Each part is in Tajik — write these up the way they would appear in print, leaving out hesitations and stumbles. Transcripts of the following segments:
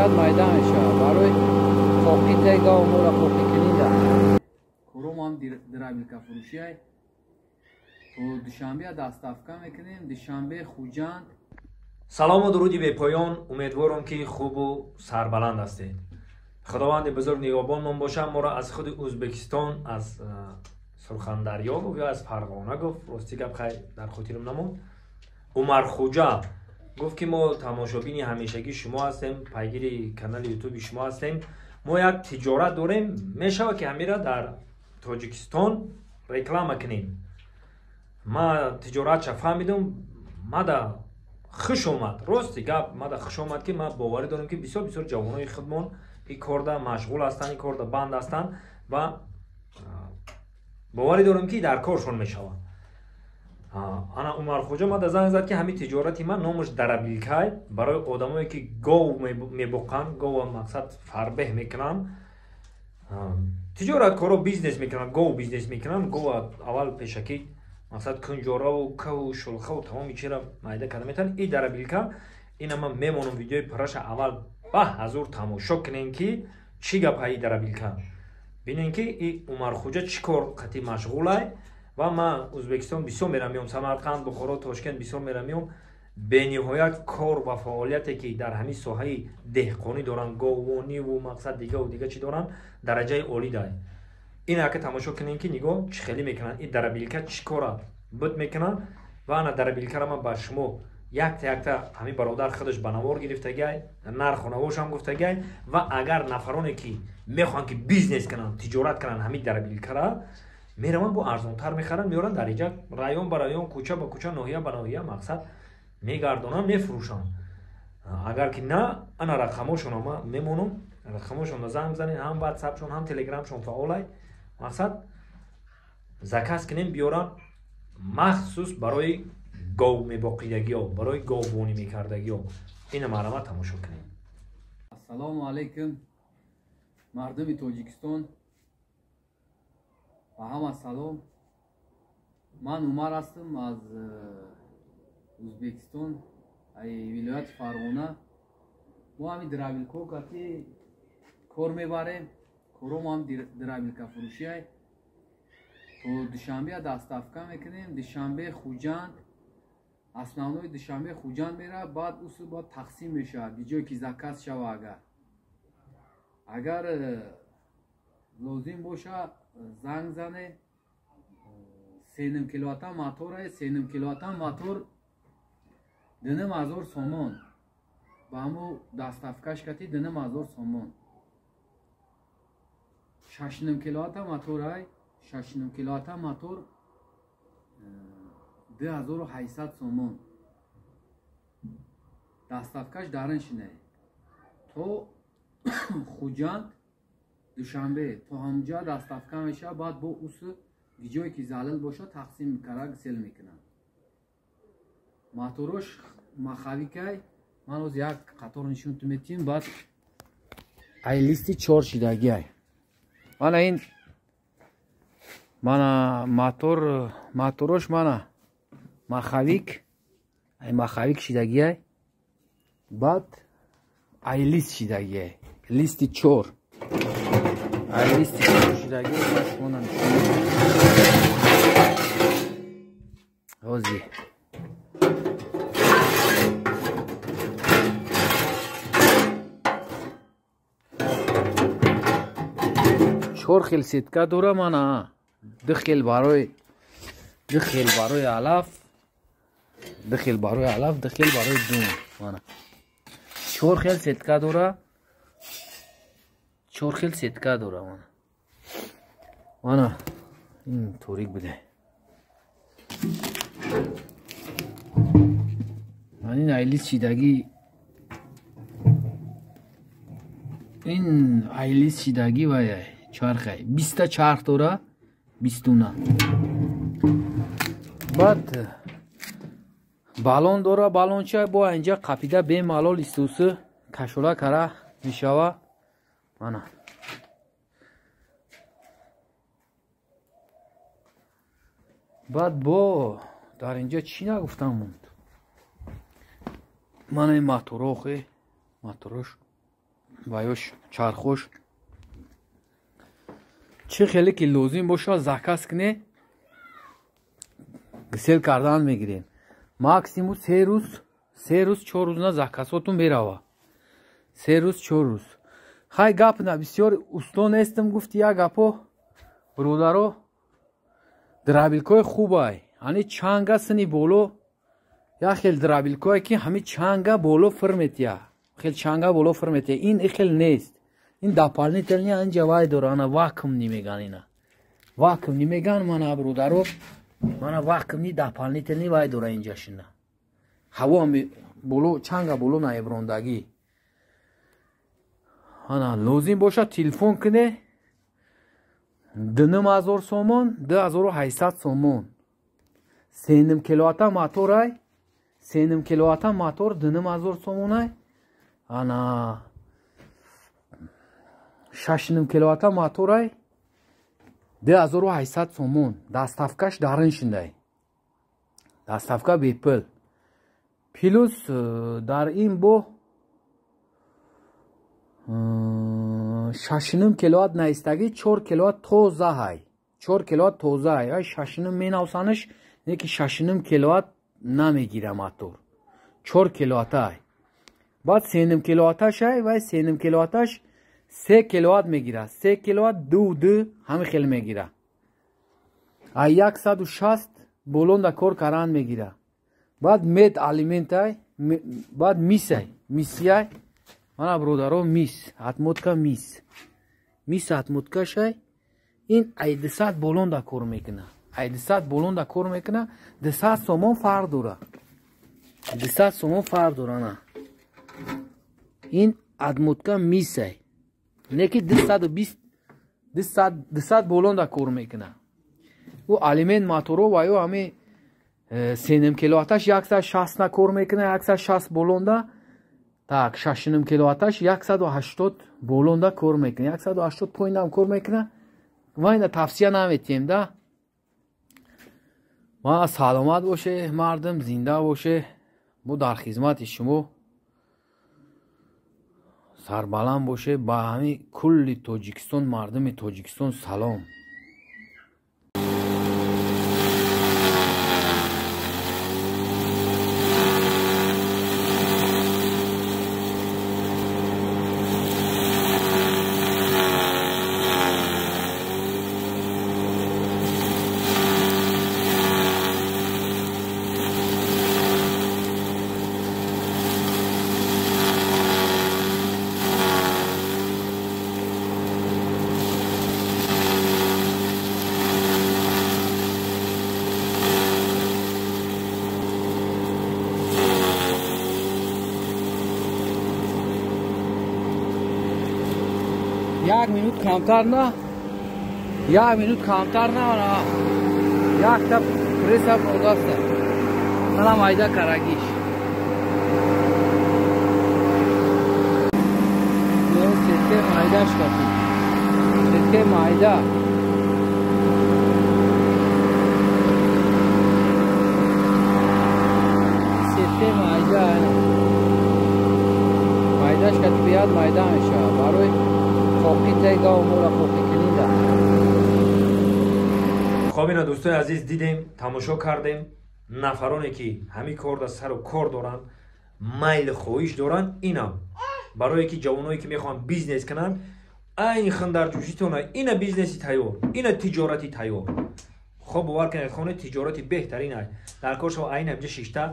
Беҳад майда мешавад. Барои қоқи тега мора қоқи кунида. Кором дробилка фурӯшиай. То Душанбе доставка мекунем. Душанбе, Хуҷанд. Салому дуруди бепоён. Умедворам ки хубу сарбаланд ҳастед. Худованди бузург нигаҳбонмон бошад. Моро аз худи Ӯзбекистон, аз Сурхандарё гуфт ё аз Фарғона гуфт, рости гап хай дар хотирам намонд. Умархуҷа гуфт ки мо тамошобини ҳамешагии шумо ҳастем, пайгири канали ютуби шумо ҳастем. Мо як тиҷорат дорем, мешавад ки ҳамира дар Тоҷикистон реклама кунем. Ма тиҷоратша фаҳмидум, мада хуш омад. Рости гап мада хуш омад, ки ман боварӣ дорам, ки бисёр бисёр ҷавонои худмон ин корда машғул ҳастанд, ин корда банд ҳастанд ва боварӣ дорам, ки дар коршон мешавад. Ана Умархуҷа мада занг зад, ки ҳамин тиҷорати ман номаш дробилкай, барои одамое ки гов мебоқанд, гова мақсад фарбеҳ мекунанд, тиҷораткоро бизнес мекунанд, гов бизнес мекунанд. Гова аввал пешакӣ мақсад кунҷораву каву шулхаву тамоми чира майда карда метавонад. И дробилка ина ман мемонам, видеои пураша аввал ба ҳазур тамошо кунем, ки чӣ гап ҳаи дробилка. Бинем, ки и Умархуҷа чӣ кор қатӣ машғулай. Ва ман Ӯзбекистон бисёр мерам меом, Самарқанд, Бухоро, Тошкент бисёр мерам меом. Бениҳоят кор ва фаъолияте ки дар ҳамин соҳаи деҳқонӣ доранд, говониву мақсад дигаву дига чӣ доранд, дараҷаи олӣ дай. Ин ака тамошо кунем, ки нигоҳ чӣ хеле мекунанд, ин дробилка чӣ кора буд мекунанд. Ва ана дробилкара ман ба шумо якта якта ҳамин бародар худаш ба навор гирифтагиай, нарху навошам гуфтагиай. Ва агар нафароне ки мехоҳанд ки бизнес кунанд, тиҷорат кунанд, ҳамин дробилкара мераванд, бо арзонтар мехаранд, меоранд дар инҷа район ба район, кӯча ба кӯча, ноҳия ба ноҳия мақсад мегардонанд, мефурӯшанд. Агар ки на, ана рақамошон ма мемонам, рақамошонро занг бизанед, ҳам ватсапшон, ҳам телеграмшон фаъолай. Мақсад заказ кунем, биёранд махсус барои гов мебоқидагиё, барои говбонӣ мекардагиё. Ина марҳамат тамошо кунем. Ассалому алайкум, мардуми Тоҷикистон, ба ҳама салом. Ман Умар ҳастам аз Ӯзбекистон, ай вилояти Фарғона. Мо ҳамин дробилко кати кор мебарем. Кором ҳам дробилка фурӯшиай. То Душанбе доставка мекунем. Душанбе, Хуҷанд, основной Душанбе, Хуҷанд меравад, баъд усу баъд тақсим мешавад, ҷое ки заказ шава. Агар лозим боша, занг зане. 3,5 киловатта мотор, 3,5 киловатта мотор 2,5 ҳазор сомон. Ба ҳамо доставкаш кати 2,5 ҳазор сомон. 6,5 киловатта моторай, 6,5 киловатта мотор 2800 сомон. Доставкаш дарин шинай то Хуҷанд, Душанбе, то ҳамҷа доставка мешавад. Баъд бо усу ҷое ки залил бошад, тақсим кара сел мекунанд. Моторош маховикай. Ман ҳозир як қатор нишонту метиҳем. Баъд ай листи чор шидагиай. Мана ин, мана мотор, моторош мана маховик, ай маховик шидагиай. Баъд ай лист шидагиай, листи чор, ай листи чор шидагиай. Ман шумо нишон ҳозир. Чор хел сетка дора. Мана ду хел барои, ду хел барои алаф, ду хел барои алаф, ду хел барои дум. Мана чор хел сетка дора, чор хел сетка дора. Мана, мана ин торик буде. Ман ин айлис шидагӣ, ин айлис шидагӣ вай чархай 20-та чарх дора, 20 дуна. Баъд балон дора, балонча бо инҷа қапида бемалол истусу кашола кара мешава. Мана баъд бо дар инҷа чӣ нагуфтам монд. Мана ин моторохе, моторош. Ваёш чархош. Чӣ хеле ки лозим боша заказ кне, гисел кардан мегирем. Максимум 3 рӯз, 3 рӯз 4 рӯз на заказотун мерава. 3 рӯз 4 рӯз. Хай гап на бисёр усто нестам гуфти як гапо. Бародаро, дробилкои хубай. Ани чанга сини боло як хел дробилкое ки ҳами чанга боло фир метия. Хел чанга боло фир метия. Ин хел нест. Ин дополнительный анҷа вай дора, ана вакуумни меган ина. Вакуумни меган мана бародаро. Мана вакуумни дополнительный вай дора инҷа шина. Ҳаво боло чанга боло наеброндагӣ. Ана лозим боша телефон кне. 2500 сомон, 2800 сомон. 3.5 киловатта моторай. 3.5 киловатта мотор 2500 сомонай. Ана 6.5 киловатта моторай 2800 сомон. Доставкаш дарин шиндай. Доставка бепул. Плюс дар ин бо 6.5 киловатт наистагӣ 4 киловатт тоза ҳай. 4 киловатт тоза ҳай. Ай 6.5 менавсанаш, неки 6.5 киловатт намегира мотор. 4 киловатт ҳай. Баъд 3.5 киловатташ ҳай, вай 3.5 киловатташ 3 киловатт мегира. 3 киловатт 2 ҳами хел мегира. Ай 160 болонда кор каран мегира. Баъд мед алимент ҳай, баъд мис ҳай, мисияй. Мана бародаро мис, отмотка мис. Мис отмоткашай. Ин ай 200 болонда кор мекуна. Ай 200 болонда кор мекуна, 200 сомон фарқ дора. 200 сомон фарқ дора на. Ин отмотка мисай. Неки 220 200 болонда кор мекуна. Ӯ алимент моторо ва ё ҳами 3.5 киловатташ 160 на кор мекуна, 160 болонда. Так, 6.5 киловатташ 180 болонда кор мекуна. 180 поинам кор мекуна. Ва ина тавсия наметием да. Ма саломат боше, мардум зинда боше. Мо дар хизмати шумо сарбаланд боше. Ба ҳами кулли Тоҷикистон, мардуми Тоҷикистон салом. Як минут камтар на, як минут камтар на, ана якта преса продаста. Салам айда карагиш. Сетке майдаш кати. Сетке майда. Сетке майда. Майдаш кати биёд майда мешавад. Барои хоб ина дӯстои азиз дидем, тамошо кардем. Нафароне ки ҳамин кор дар сару кор доранд, майл хоҳиш доранд, инам барое ки ҷавоное ки мехоҳанд бизнес кунанд, айн хандарҷӯшитона ина бизнеси тайёр, ина тиҷорати тайёр. Хоб бовар кунед, хоне тиҷорати беҳтарин ай. Дар кор шава айн ҳамҷа шишта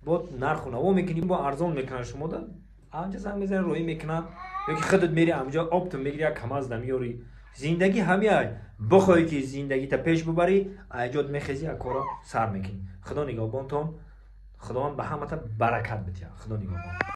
бо нарху наво мекунӣ, бо арзон мекунанд шумо да. Анҷа занг мезанед, роҳӣ мекунанд. Ёки худат мери амҷа оптом мегири, як камаз намеёри. Зиндагӣ ҳами ай. Бихоҳӣ ки зиндагита пеш бубарӣ, айҷод мехезӣ, як корро сар мекунӣ. Худо нигаҳбонтон. Худованд ба ҳамата баракат бидиҳад. Худо нигаҳбон.